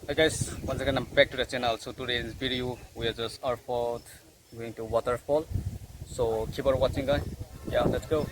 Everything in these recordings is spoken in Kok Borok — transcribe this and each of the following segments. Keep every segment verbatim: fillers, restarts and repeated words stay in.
Hey guys, once again I'm back to the channel. So today in this video we are just out for going to waterfall. So keep on watching, guys. Yeah, let's go.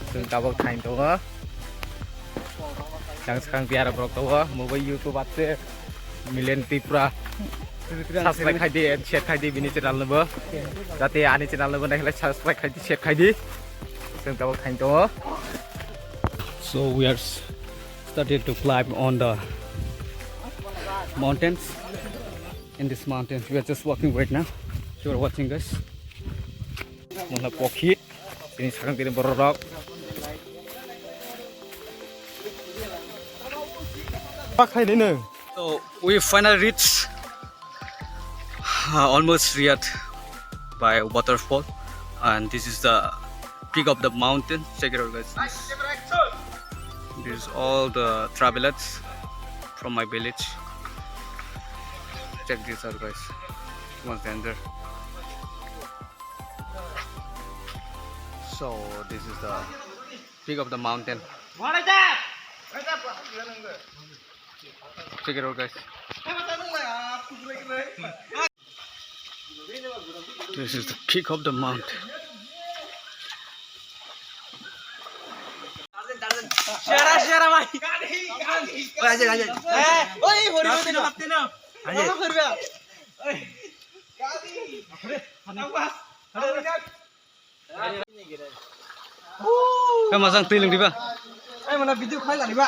Chwng tabuk thain tongo. Yang swkang tiyara borok tongo. Mobile YouTube ase Milen Tripura. Subscribe khai di and share khai di bini channel no bo. Jate ani channel no bo naikhe subscribe khai di, share khai di. Chwng tabuk thain tongo. So we are s-, started to climb on the mountains. In this mountain, we are just walking right now. You are watching, guys. Mona pokhit. Ini sekarang tini bororok. Pakai deh, no. So we finally reach, uh, almost reached by waterfall, and this is the peak of the mountain. Check it out, guys. This, this is all the travelers from my village. Check this out, guys. Much danger. So this is the peak of the mountain. Check it out, guys. This is the peak of the mount. Share, share, bhai. Oi, oi, hori, hori, hori. Khe masang twi lwng diba? Ai, mana video khai lariba.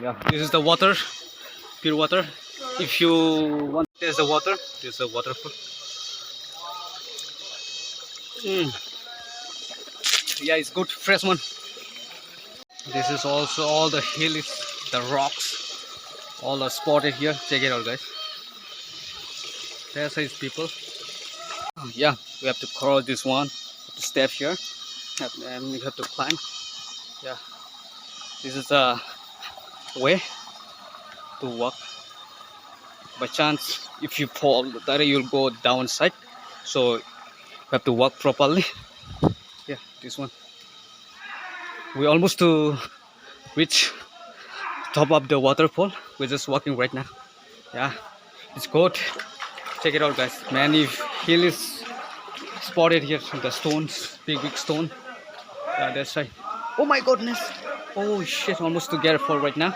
Yeah, this is the water, pure water. If you want to taste the water, this is the waterfall. Mm. Yeah, it's good, fresh one. This is also all the hills, the rocks, all are spotted here. Check it out, guys. That's how it's people. Yeah, we have to cross this one, the step here, and we have to climb. Yeah, this is the way to walk. By chance, if you fall, that you'll go downside. So you have to walk properly. Yeah, this one. We almost to reach top of the waterfall. We're just walking right now. Yeah, it's good. Check it out, guys. Many hills spotted here. The stones, big big stone. Yeah, that's right. Oh my goodness. Oh shit, almost to get fall right now.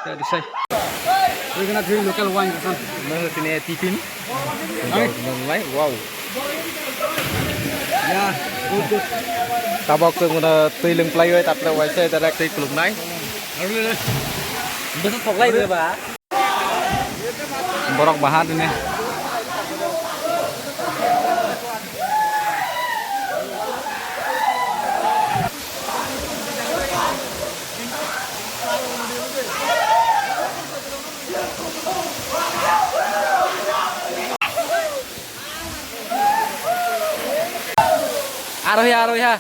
Yeah, this side. We're gonna drink local wine, this one. Ano tini tiffin. Wow. Yeah, good, good. Tabok chwng mano twi lwng plai oi, tapre waisa direct twi kuluknai. Bwsa thoklai de ba. Borok baha dine. Arohi, arohi ha.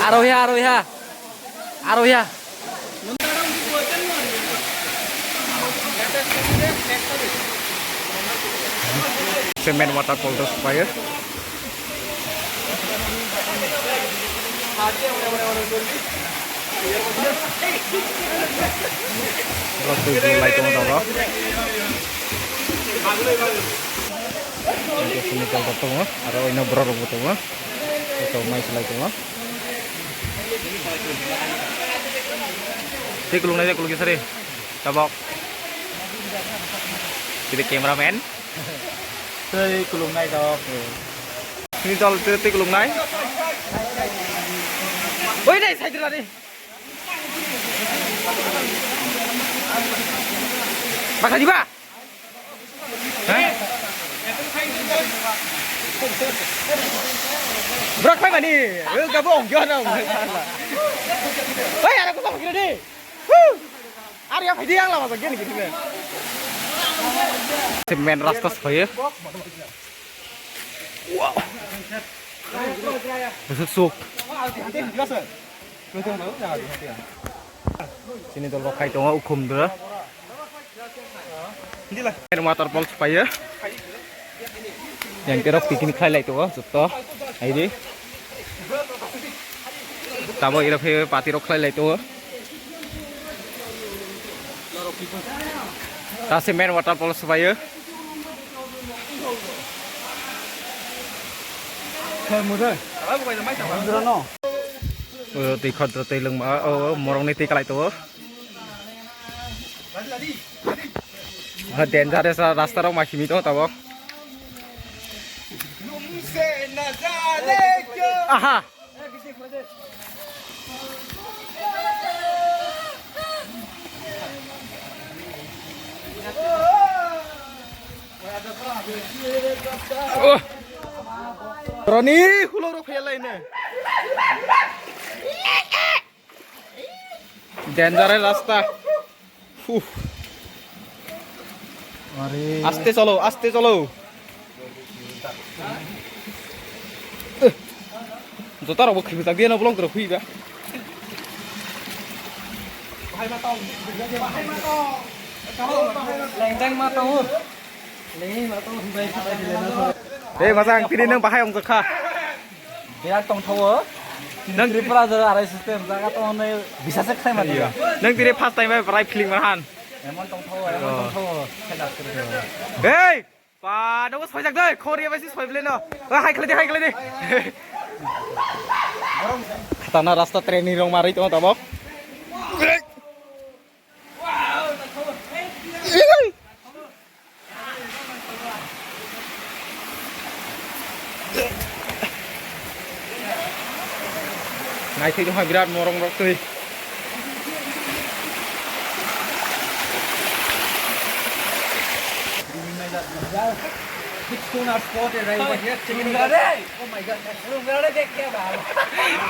Arohi ha, arohi ha. Arohi ha. Cement waterfall dos fire. Borok twi kuluk lai tongo tabok. Tei sini tong tongo, aro ino borok rok bo tongo. Ito mai se lai tongo. Tei kuluk nai, kuluk sari. Tabok. Jadi cameraman. Tei kuluk nai tabok. Sini tol tei kuluk nai. Oi nai sai tadi. Bakal di ba? Hah? Brak pai mani. Eh, gabo ong gyo na. Oi, ara ko sama kira di. Huh. Ari ya, phaidi ang lama bagian gitu kan. Cement rasta soye. Wow. Besok sok. Sini dol rok khai tongo ukhum dura. Air waterfall se paio. Yang terok picnic khai lai tongo joto. Aidi. Tamo iro khe party rok khlai lai tongo. Ta se main waterfall se paio. Oro twi khadra twi lwngma, o, o, morokni twi kalai tongo. Ah, dangerous rasta rok ma simi tongo tabok. Aha. Oh. Roni, hulo ro phela ine. Danger hai rasta. Huh. Are. Aste cholo, aste cholo. Eh. Jota rok bo khibijak diya no bolong toro hui ba. Hei, majang, tini nang bahai ong kha. Birat tongthawo. Nang Tripura jora arai system jaga tongnai bisa se khlai mani. Nang tini first time bai brai feeling manhan. Emon tongthawo, emon tongthawo. Hei! Ba, nogo soijak dai, khori bai si soi bile no. Ba, hai khlai di, hai khlai di. Khatana rasta training rong mari tong tabok. Naithok tongkha birat morong rok twi. Big stone are spotted right over here. Check it out. Oh my God.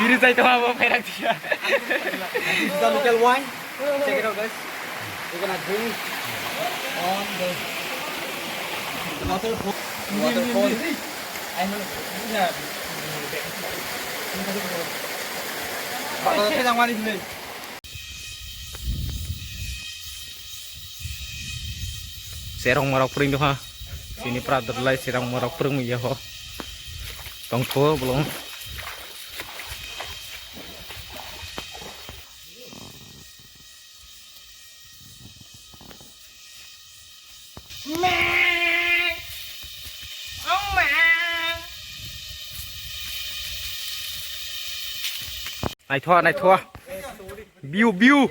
Kiri jai tongma bo phairak dia. This is the local wine. Check it out, guys. We're gonna drink on the waterfall. Waterfall. I know. Bakal khe jang mani sini. Serong morok pring doha. Sini pradar lai serong morok pring ya ho. Tongtho bolong. Naithoa, naithoa. Biu, biu.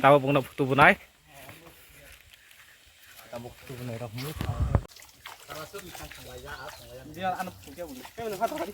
Tabo bongno photo bunai. Tabo photo bunai rok. Dia ano photo bunai.